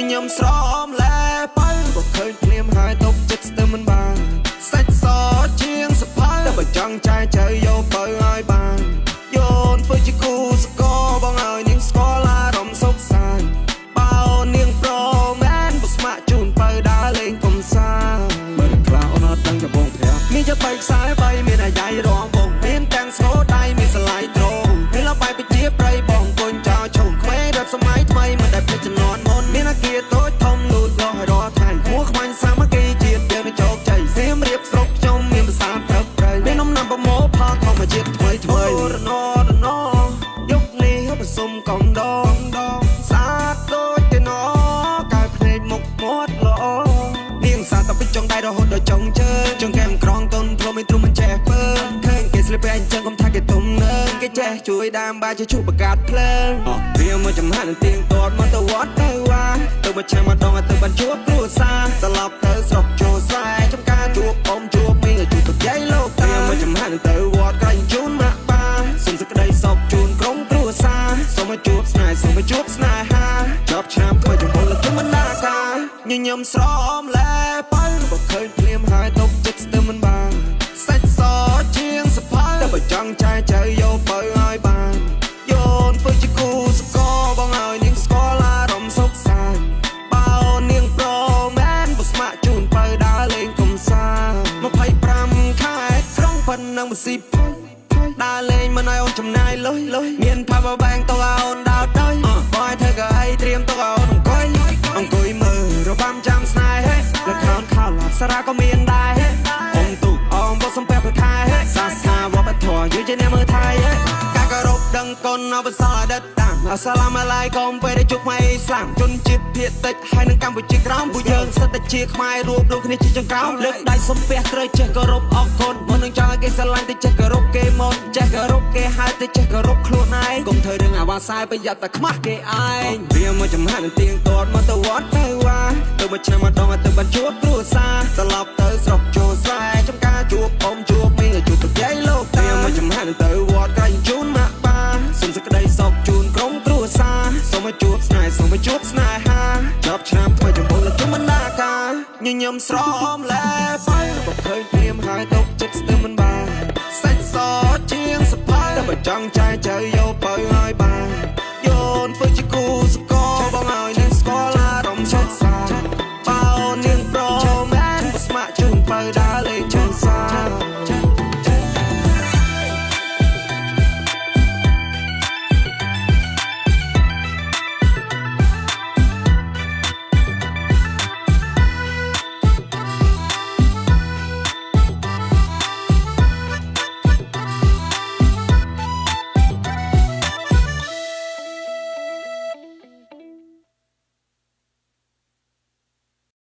ញញឹមស្រមលែបើបើឃើញភ្លាមហើយតបចិត្តស្ទើរមិនបានសាច់សជាងសភៅតែបើចង់ចាយចៅយកបើឲ្យបានយោនធ្វើជាគូសកលបងឲ្យនាងស្គាល់អារម្មណ៍សុខសាន្តបើនាងប្រមែនបើស្ម័គ្រជូនបើដើរលេងកំសាន្ត មិនខ្លះអូនអត់ដឹងចំបងប្រាប់ មានយកបីខ្សែបីមានអាយ៉ៃរងបងមានទាំងស្គរដៃមានសលាយត្រងមានលបាយពជាប្រៃបងអង្គុញចោលឈុំក្មេងរាប់សម័យថ្មីមិនដែលភ្លេចជំនាន់មុនមានអាគារតូចធំលូតលាស់ឲ្យរាល់ថ្ងៃហួរខ្មាញ់សាមគ្គីជាតិយើងនឹងជោគជ័យសៀមរាបស្រុកខ្ញុំមានភាសាព្រឹកព្រៃមាននំណាំប្រមូលផលធម្មជាតិថ្មីថ្មីរណរណយុគនេះผสมកំដងសាទដូចទៅណកែភ្នែកមុខមាត់ល្អនាងសាតពីចុងដៃរហូតដល់ចុងជើងចុងកែមក្រងតុនព្រមមិនទ្រុំមិនចេះពើឃើញគេស្លៀកពាក់អញ្ចឹងកុំថាគេទុំនើគេចេះជួយដើមបាយជាជួបបង្កាត់ភ្លើងវាមកចំហានឹងទៀងទាត់មកទៅវត្តទៅវ៉ាទៅមួយឆ្នាំម្ដងឲ្យទៅបានជួបគ្រួសារត្រឡប់ទៅស្រុកចូលស្រែចំការជួបអ៊ំជួបមីងជួបប្រយាយលោកតាមកចំហានឹងទៅវត្តក្រែងជូនម៉ាក់ប៉ាសុំសេចក្តីសុខជូនក្រុមគ្រួសារសូមឲ្យជួបស្នេហ៍សូមឲ្យជួបស្នេហាចប់ឆ្នាំថ្មីចំពោះលោកជំនាការញញឹមស្រមលែបើបើឃើញភ្លាមហើយតបចិត្តស្ទើរមិនបានសាច់សជាងសភៅតែបើចង់ចាយចៅយកបើឲ្យបានយោនធ្វើជាគូសកលបងឲ្យនាងស្គាល់អារម្មណ៍សុខសាន្តបើនាងប្រមែនបើស្ម័គ្រជូនបើដើរលេងកំសាន្ត25ខែក្រុងប៉ុណ្ណឹងមិនស៊ីភ័យដើរលេងមិនឲ្យអូនចំណាយលុយលុយមាន power bank ទុកឲ្យអូនដោតដោយបងឲ្យធ្វើក៏អីត្រៀមទុកឲ្យអូនអង្គុយអង្គុយមើលរបាំចាំស្នេហ៍លខោនខោឡាប់សារ៉ាក៏មានដែរអ៊ំទូអងបសំពះប្រខែសាសនាវប្បធម៌យើងជាអ្នកមើលថៃការគោរពដឹងគុណអបសរអតីតតាមអសាឡាមអាឡៃកុំពេលដែលជួបខ្មែរអ៊ីស្លាមជនជាតិភាគតិចហើយនឹងកម្ពុជាក្រោមពួកយើងសិតតែជាខ្មែររួបរួមគ្នាជាចង្ក្រោមលើកដៃសំពះត្រូវចេះគោរពអរគុណមុននឹងចង់ឲ្យគេស្រឡាញ់ទៅចេះគោរពគេមុនចេះគោរពគេហើយទៅចេះគោរពខ្លួនឯងកុំធ្វើរឿងអាវ៉ាសាយប្រយ័ត្នតែខ្មាស់គេឯងវាមកចំហានឹងទៀងទាត់មកទៅវត្តទៅវ៉ាទៅមួយឆ្នាំម្ដងឲ្យទៅបានជួបគ្រួសារត្រឡប់ទៅស្រុកចូលស្រែចំការជួបអ៊ំជួបមីងជួបប្រយាយលោកតាមកចំហានឹងទៅវត្តក្រែងជូនម៉ាក់ប៉ាសុំសេចក្តីសុខជូនក្រុមគ្រួសារសូមឲ្យជួបស្នេហ៍សូមឲ្យជួបស្នេហាចប់ឆ្នាំថ្មីចំពោះលោកជំនាការញញឹមស្រមលែបើបើឃើញភ្លាមហើយតបចិត្តស្ទើរមិនបានសាច់សជាងសភៅតែបើចង់ចាយចៅយកបើឲ្យបានយោនធ្វើជាគូសកលបងឲ្យនាងស្គាល់អារម្មណ៍សុខសាន្តបើនាងប្រមែនបើស្ម័គ្រជូនបើដើរ